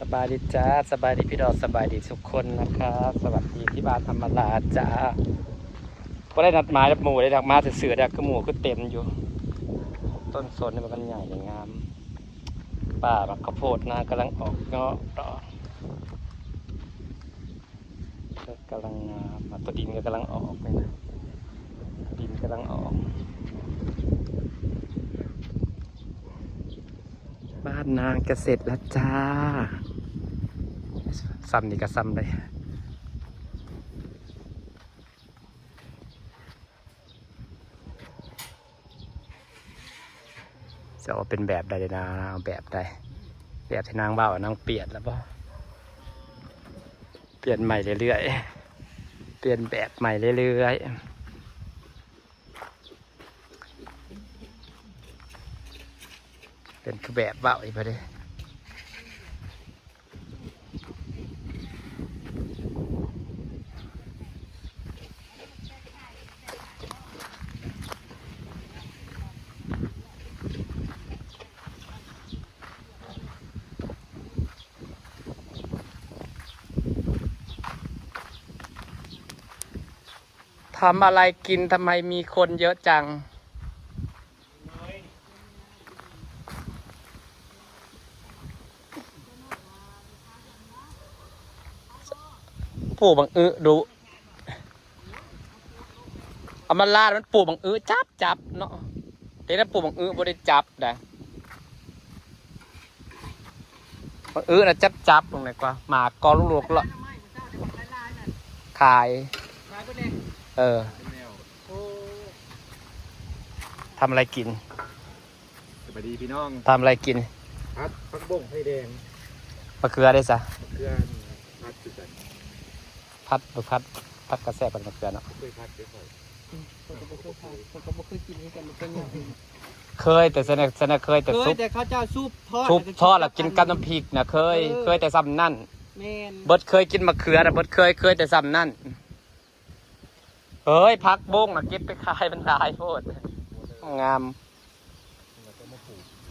ສະບາຍດີຈ້າ ສະບາຍດີພີ່ນ້ອງ ສະບາຍດີທຸກຄົນນະຄະ ສະຫວັດດີທີ່ບ້ານອຳມາລາຈ້າ. ບໍ່ໄດ້ນັດໝາຍກັບໝູ່ເດ້ດອກ ມາຊື່ໆດອກ ຄືໝູ່ຄືເຕັມຢູ່. ຕົ້ນສົນນີ້ມັນໃຫຍ່ງາມ ປ່າໝາກເຂົ້າໂພດນາກຳລັງອອກເງາະດອກ ກຳລັງງາມ ຕົວດິນກໍກຳລັງອອກນີ້ນະ ດິນກຳລັງອອກ. ບ້ານນາງຈະເສັດແລ້ວຈ້າ ຊ່ຳນີ້ກໍຊ່ຳໄດ້. ຈະເອົາເປັນແບບໃດນາ ເອົາແບບໃດ ແບບທີ່ນາງເວົ້າ ນາງປ່ຽນແລ້ວບໍ່? ປ່ຽນໃໝ່ເລື້ອຍໆ ປ່ຽນແບບໃໝ່ເລື້ອຍໆ ເປັນຄືແບບເວົ້າອີກບໍ່ເດ້. ทำอะไรกิน ทำไมมีคนเยอะจัง ปลูกบักอึดุ เอามาลาดมันปลูกบักอึจับจับเนาะ เดี๋ยวนั้นปลูกบักอึบ่ได้จับนะ บักอึนะจับจับลงเลยกว่า หมากกองลูกๆละ ขาย เออ ทำอะไรกิน สบายดีพี่น้อง ทำอะไรกิน ผัดผักบงไฟแดง มะเขือได้ซะ มะเขือผัดคือกัน ผัดบ่ผัด ผัดกะแซ่บ ผัดมะเขือเนาะ บ่เคยผัดเด้อข้อย อืม ข้อยก็บ่เคยผัด ข้อยก็บ่เคยกินคือกัน บ่เคยยอม เคย แต่ซั่นน่ะ ซั่นน่ะเคยแต่ เคย ซุป แต่เขาเจ้าซุปทอด ซุปทอดแล้วกินกับน้ำพริกน่ะ เคย เออ เคยแต่ซ่ำนั่น แม่น เบิดเคยกินมะเขือน่ะ เบิดเคย เคยแต่ซ่ำนั่น เฮ้ย ผักบงน่ะเก็บไปขายมันหลายโพด งาม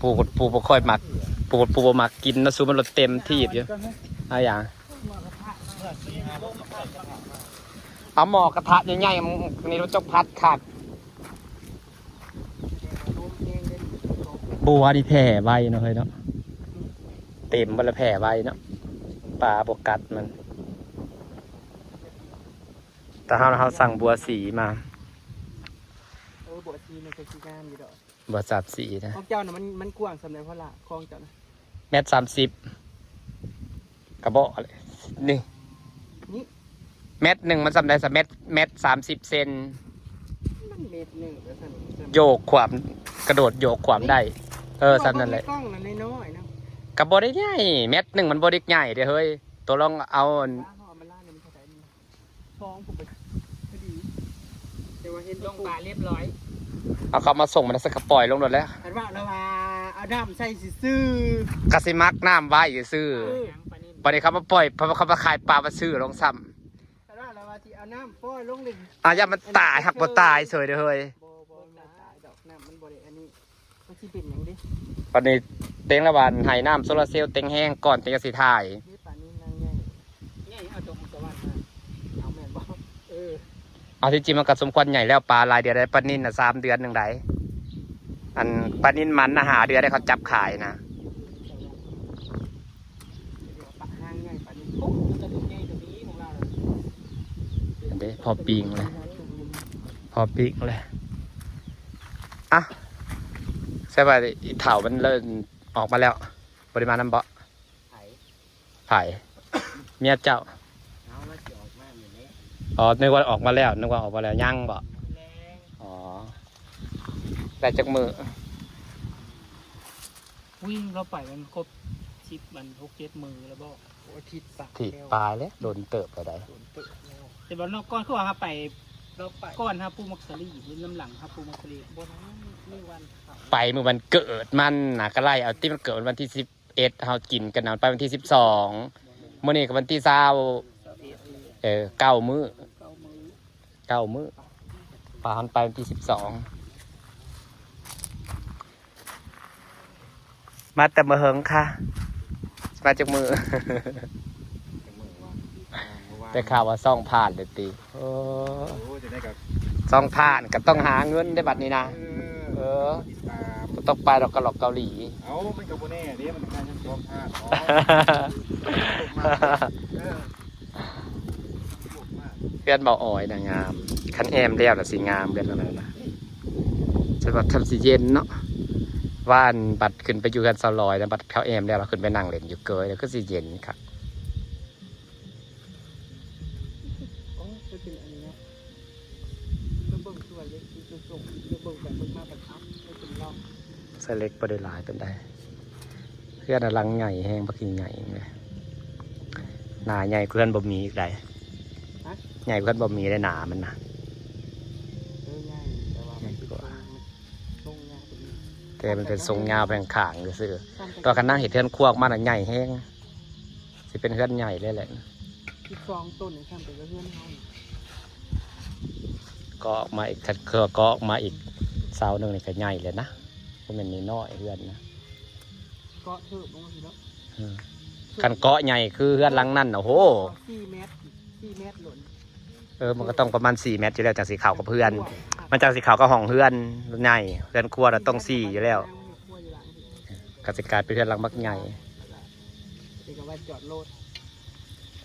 ผู้ ผู้บ่ค่อยมัก ผู้ ผู้บ่มักกินเนาะ ซุมมันรสเต็มถีบอยู่ เอาหยัง เอาหม้อกระทะใหญ่ๆ นี่มันต้องผัดคัก บัวนี่แผ่ไวเนาะเฮ้ยเนาะ เต็มบ่ละแผ่ไวเนาะ ปลาบ่กัดมัน แต่เฮา เฮาสั่งบัวสีมา เออ บัวสีมันก็สิงามอยู่ดอก บัวสามสีนะ ของเจ้าน่ะมัน มันกว้างส่ำใดพ่อล่ะ ของเจ้าน่ะ เมตรสามสิบ กะเบาะเลย นี่ นี่ เมตรหนึ่งมันส่ำใดซะ เมตร เมตรสามสิบเซน มันเมตรหนึ่งแล้วซั่น โยกขวาม กระโดดโยกขวามได้ เออ ส่ำนั่นแหละ กล้องมันน้อยๆเนาะ กะบ่ได้ใหญ่ เมตรหนึ่งมันบ่ได้ใหญ่เด้อเฮ้ย ตัวลองเอาอัน ฟ้าเฮาเอามาล่าเนี่ยมันเท่าใดนี่ ซองผมไปพอดี แต่ว่าเห็น ลงปลาเรียบร้อย เอาเขามาส่งมาแล้วสักกะปล่อยลงโดดแล้ว อันว่าเราว่าเอาน้ำใส่ซื่อๆ กะสิมักน้ำไว้ซื่อๆ เออ บัดนี้เขามาปล่อย เขามาขายปลามาซื้อลงซ้ำ อันว่าเราว่าสิเอาน้ำปล่อยลงเลย อ่ะ อย่ามันตาย หักบ่ตายเฉยเด้อเฮ้ย บ่ บ่ บ่ตายดอก น้ำมันบ่ได้อันนี้ มันสิเป็นหยังเด้ บัดนี้เต็งละวันให้น้ำโซลาร์เซลล์เต็งแฮงก่อนเต็งจะสิถ่าย นี่ปลานิลนางใหญ่ ใหญ่เอาตัวของสวรรค์มา เอาแม่นบ่ เออ เอาที่จริงมันก็สมควรใหญ่แล้ว ปลาหลายเดือนได้ ปลานิลน่ะสามเดือนหนึ่งได้ อันปลานิลมันน่ะห้าเดือนได้เขาจับขายนะ ปลาหางใหญ่ปลานิล โอ้ กระดูกใหญ่กว่านี้ของเรา เด้ พอปิ้งเลย พอปิ้งเลย อ่ะ ใช่ป่ะ อีเฒ่ามันเริ่มออกมาแล้ว บ่ได้มานำบ่ ไผ ไผ เมียเจ้า เอา แล้วสิออกมามื้อนี้ อ๋อ นึกว่าออกมาแล้ว นึกว่าออกมาแล้ว ยังบ่ มื้อแลง อ๋อ ได้จักมื้อ วิ่งเข้าไปมันครบสิบวัน หกเจ็ดมื้อแล้วบ่ โอ้ อาทิตย์ปะ อาทิตย์ปลายแล้ว โดนเติบแล้วได้ โดนเติบแล้ว แต่ว่านอกก่อนคือว่าเฮาไป เราไป ก่อนเฮาปลูกมักสะลี หรือน้ำหลังเฮาปลูกมักสะลี บ่ทันมีวันเข้า ไปมื้อวันเกิดมันน่ะ ก็ไล่เอาติ มันเกิดวันที่สิบเอ็ด เฮากินกันนะ ไปวันที่สิบสอง มื้อนี้ก็วันที่ซาว เออ เก้ามื้อ เก้ามื้อ เก้ามื้อ ปาหันไปวันที่สิบสอง มาแต่มื้อเฮิงค่ะ ມາຈັກມື້? ແຕ່ຂ່າວວ່າຊ່ອງຜ່ານເດ້ຕິ. ໂອ້ ໂອ້ ຈັ່ງໃດກໍ ຊ່ອງຜ່ານກໍຕ້ອງຫາເງິນເດ້ບັດນີ້ນະ. ເອີ ເອີ ຕິດຕາມ ບໍ່ຕ້ອງໄປດອກ ກະຫຼອກເກົາຫຼີ. ເອົ້າ ມັນກໍບໍ່ແນ່ເດ້ ມັນການຍັງຊ່ອງຜ່ານເນາະ. ເອີ ເຮືອນເບົາອອຍນະງາມ ຄັນແອ້ມແລ້ວລະຊິງາມ ເຮືອນຫຼັງນັ້ນນະ. ແຕ່ວ່າທຳຊິເຢັນເນາະ ວ່າອັນບັດຂຶ້ນໄປຢູ່ເຮືອນສາວລອຍນະ ບັດເຂົາແອ້ມແລ້ວລະຂຶ້ນໄປນັ່ງເຫຼັ້ນຢູ່ເກີຍ ລະຄືຊິເຢັນຄັກ. ໂອ້ຍ ເປັນອັນນີ້ເນາະ ເບິ່ງສວຍເດ້ ເບິ່ງໄປເບິ່ງມາບັດອັບ ເປັນລອງ. ໃສ່ເຫຼັກບໍ່ໄດ້ຫຼາຍປານໃດ. ເຮືອນນະຫຼັງໃຫຍ່ແຮງ ບັກໃຫຍ່ເລີຍ. ໜ້າໃຫຍ່ກວ່າເຮືອນບໍ່ມີອີກໃດ. ຮະ? ໃຫຍ່ກວ່າເຮືອນບໍ່ມີໃດ ໜ້າມັນນະ. ເອີ ໃຫຍ່ ແຕ່ວ່າມັນ ໃຫຍ່ກວ່າ ເປັນຊົງ ຊົງຍາວກວ່ານີ້ ແຕ່ມັນເປັນຊົງຍາວແພງຂ້າງຊື່ໆ. ແຕ່ວ່າຄັນນາງເຮັດເຮືອນຄົວອອກມານະໃຫຍ່ແຮງ. ຊິເປັນເຮືອນໃຫຍ່ເລີຍແຫຼະ. ສິບສອງຕົ້ນນີ້ ຊ່ຳກັນກັບເຮືອນເຮົານີ້. ກໍອອກມາອີກ ຄັນເຄືອກໍອອກມາອີກເສົາໜຶ່ງນີ້ກໍໃຫຍ່ແລ້ວນະ ບໍ່ແມ່ນນ້ອຍໆເຮືອນນະ. ເກາະເທີບລົງມາພີ້ເນາະ. ເອີ ຄັນເກາະໃຫຍ່ຄືເຮືອນຫຼັງນັ້ນນະ ໂອ້ໂຫ ສີ່ແມັດ ສີ່ແມັດໂລດ. ເອີ ມັນກໍຕ້ອງປະມານສີ່ແມັດຢູ່ແລ້ວ ຈັ່ງຊິເຂົ້າກັບເຮືອນ ມັນຈັ່ງຊິເຂົ້າກັບຫ້ອງເຮືອນໃຫຍ່. ເຮືອນຄົວນະຕ້ອງສີ່ຢູ່ແລ້ວ ກໍຊິກາຍເປັນເຮືອນຫຼັງບັກໃຫຍ່. ນີ້ກໍໄວ້ຈອດລົດ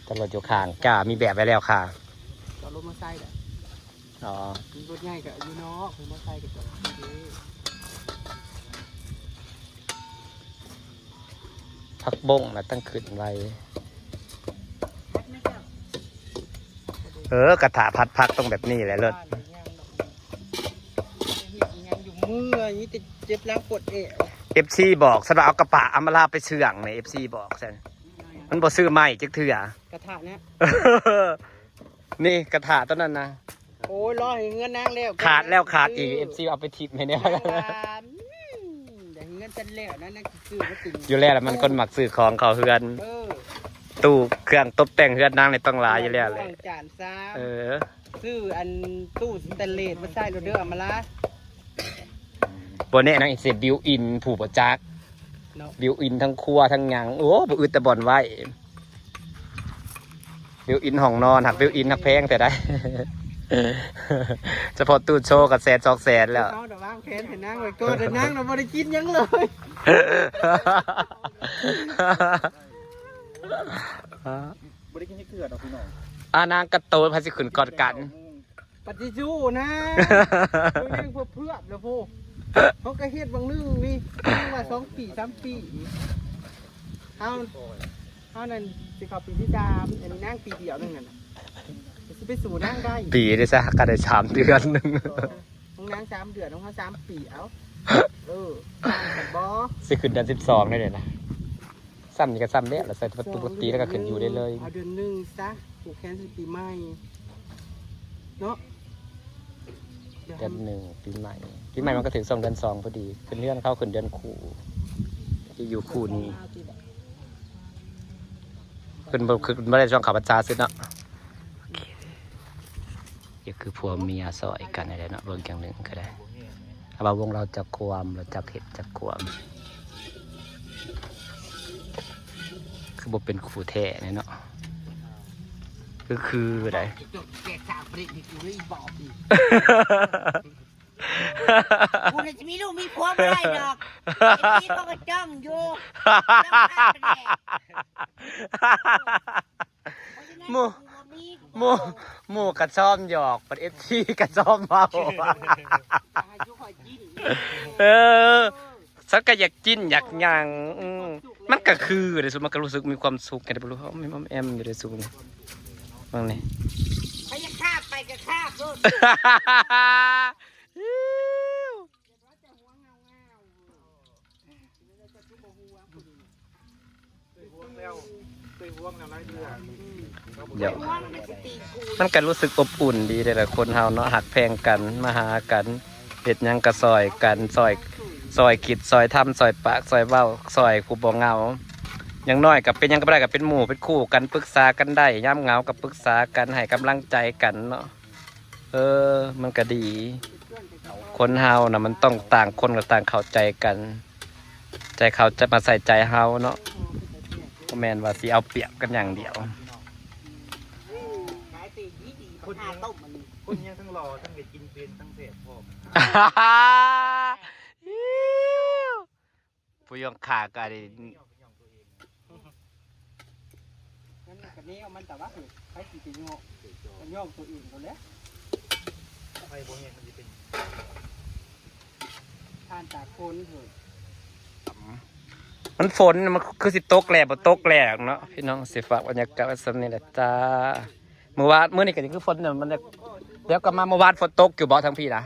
ຈອດລົດຢູ່ຂ້າງ ຈ້າ ມີແບບໄວ້ແລ້ວຄ່ະ. ຈອດລົດມອໄຊແຫຼະ. ອໍ ລົດໃຫຍ່ກໍຢູ່ນອກ ມອໄຊກໍຈອດຢູ່ນີ້. ຜັກບົ້ງນະຕັ້ງຂຶ້ນໄວ້. ເອີ ກະທະຜັດຜັກຕ້ອງແບບນີ້ແຫຼະ ເລີດ. ເຮັດຫຍັງຢູ່ເມື່ອຍ ມີແຕ່ເຈັບຫຼັງປວດແອວ. ເອັຟຊີບອກ ສຳລັບເອົາກະປະອຳມາລາໄປເຊື່ອງນີ້ ເອັຟຊີບອກຊັ້ນ. ມັນບໍ່ຊື້ໃໝ່ຈັກເທື່ອ ກະທະນະ. ນີ້ກະທະຕົວນັ້ນນະ. ໂອ້ຍ ລໍໃຫ້ເຮືອນນາງແລ້ວ ຂາດແລ້ວຂາດອີກ ເອັຟຊີເອົາໄປຖິ້ມໃຫ້ແດ່. ນາງວ່າ ອືມ ຢາກໃຫ້ເຮືອນຊັ້ນແລ້ວນະ ນາງຊິຊື້ມາຕື່ມ. ຢູ່ແລ້ວລະ ມັນຄົນມັກຊື້ຂອງເຂົ້າເຮືອນ. ເອີ ຕູ້ເຄື່ອງຕົບແຕ່ງເຮືອນນາງນີ້ຕ້ອງຫຼາຍຢູ່ແລ້ວແຫຼະ. ຖ້ວຍ ຈານຊາມ. ເອີ ຊື້ອັນຕູ້ສະແຕນເລດມາໃສ່ໂລດເດີ ອຳມາລາ. ບໍ່ແນ່ນາງຊິບິວອິນ ຜູ້ບໍ່ຈັກເນາະ ບິວອິນທັງຄົວທັງຫຍັງ. ໂອ້ ບໍ່ອຶດແຕ່ບ່ອນໄວ້. ບິວອິນຫ້ອງນອນ ຫາກບິວອິນຫາກແພງແທ້ໃດ໋. ສະເພາະຕູ້ໂຊກໍແສນສອງແສນແລ້ວ. ເຮົານະວາງແຜນໃຫ້ນາງໄວ້ກ່ອນ ແຕ່ນາງນະບໍ່ໄດ້ກິນຫຍັງເລີຍ. ບໍ່ໄດ້ກິນຈັກເທື່ອດອກພີ່ນ້ອງ. ອາ ນາງກະໂຕ ໃຜຊິຂຶ້ນກ່ອນກັນ? ປະຕິຊູນະ ເຮົາຍັງເຜືອບໆແລ້ວໂພ. ເຮົາກະເຮັດຫວ່າງໜຶ່ງນີ້ ຍັງວ່າສອງປີ ສາມປີ. ເຮົາ ເຮົານັ້ນຊິເຂົ້າປີທີສາມ ອັນນີ້ນາງປີດຽວໜຶ່ງນັ້ນນະ ຊິໄປສູ້ນາງໄດ້. ປີເດ້ຊະ ກະໄດ້ສາມເດືອນ. ຂອງນາງສາມເດືອນ ຂອງເຮົາສາມປີ. ເອົ້າ ເອີ ຕ່າງກັນບໍ່? ຊິຂຶ້ນເດືອນສິບສອງໄດ້ເດນະ. ຊ້ຳນີ້ກໍຊ້ຳແລ້ວ ແລ້ວໃສ່ປະຕູປົກກະຕິ ແລ້ວກໍຂຶ້ນຢູ່ໄດ້ເລີຍ. ເອົາເດືອນໜຶ່ງຊະ ຜູກແຂນໃສ່ປີໃໝ່ເນາະ. ເດືອນໜຶ່ງປີໃໝ່ ປີໃໝ່ມັນກໍຖືກຊ່ວງເດືອນສອງພໍດີ. ຂຶ້ນເຮືອນເຂົາ ຂຶ້ນເດືອນຄູ່ ຊິຢູ່ຄູ່ນີ້. ຂຶ້ນບໍ່ ຂຶ້ນບໍ່ໄດ້ຊ່ວງເຂົ້າພັນສາຊື່ເນາະ. ໂອເຄ ກໍຄືຜົວເມຍຊ່ອຍກັນນີ້ແຫຼະເນາະ ເບິ່ງຈັ່ງໜຶ່ງກໍໄດ້. ຖ້າວ່າວົງລາວຈັກຄວາມ ລາວຈັກເຮັດຈັກຄວາມ ຄືບໍ່ເປັນຄູ່ແທ້ແນ່ເນາະ. ຄື ຄືໃດ ກູນີ້ຊິມີລູກມີຜົວບໍ່ໄດ້ດອກ. ເອັຟຊີເຂົາກໍຈ້ອງຢູ່ ຈ້ອງພາໄປແດ່. ໝູ່ ໝູ່ ໝູ່ກະຊອມຫຍອກ ບັດເອັຟຊີກະຊອມເວົ້າ. ເອີ ສັນກະຢາກກິນຢາກຫຍັງ. ອືມ ມັນກະຄືເດ້ ສຸ ມັນກະຮູ້ສຶກມີຄວາມສຸກ ເຫັນບໍ່ ຮູ້ ແອມຢູ່ເດ້ ສຸ ເບິ່ງນີ້ ໃຜຢາກຄາບໄປກະຄາບໂລດ. ເອີ ມັນກະຮູ້ສຶກອົບອຸ່ນດີເດ້ລະ ຄົນເຮົາເນາະ ຮັກແພງກັນ ມາຫາກັນ ເຮັດຫຍັງກະຊ່ອຍກັນ ຊ່ອຍ ຊ່ອຍຄິດ ຊ່ອຍທຳ ຊ່ອຍປາກ ຊ່ອຍເວົ້າ ຊ່ອຍຜູ້ບໍ່ເຫງົາ. ຢ່າງໜ້ອຍກະເປັນຫຍັງກະບໍ່ໄດ້ ກະເປັນໝູ່ເປັນຄູ່ກັນ ປຶກສາກັນໄດ້ ຍາມເຫງົາກະປຶກສາກັນ ໃຫ້ກຳລັງໃຈກັນເນາະ. ເອີ ມັນກະດີ ຄົນເຮົານະ ມັນຕ້ອງຕ່າງຄົນກະຕ່າງເຂົ້າໃຈກັນ ໃຈເຂົາຈະມາໃສ່ໃຈເຮົາເນາະ. ແມ່ນວ່າຊິເອົາປຽບກັນຢ່າງດຽວ. ຂາຍເປັນດີດີບັກຫາຕົ້ມອັນນີ້ ຄົນຍັງທັງຫຼໍ່ທັງເຮັດກິນເປັນທັງແຊບພ້ອມ ຜູ້ຍົງຂາກໍໄດ້ ມັນກະແນວມັນແຕ່ວ່າເອີໃຜຊິໄປຍໍ້ກໍຍ້ອງຕົວເອງໂລດແຫຼະ ໄຟບໍ່ແຮງມັນຊິເປັນ ຜ່ານຕາກຝົນເອີ ມັນຝົນ ມັນຄືຊິຕົກແຫຼະ ບໍ່ຕົກແຫຼະເນາະ ພີ່ນ້ອງ. ຊິຝາກບັນຍາກາດໄວ້ສ່ຳນີ້ແຫຼະຈ້າ. ມື້ວານ ມື້ນີ້ກໍຍັງຄືຝົນຢູ່ ມັນດຽວກໍມາ. ມື້ວານຝົນຕົກຢູ່ບໍ່ທາງພີ້ນະ?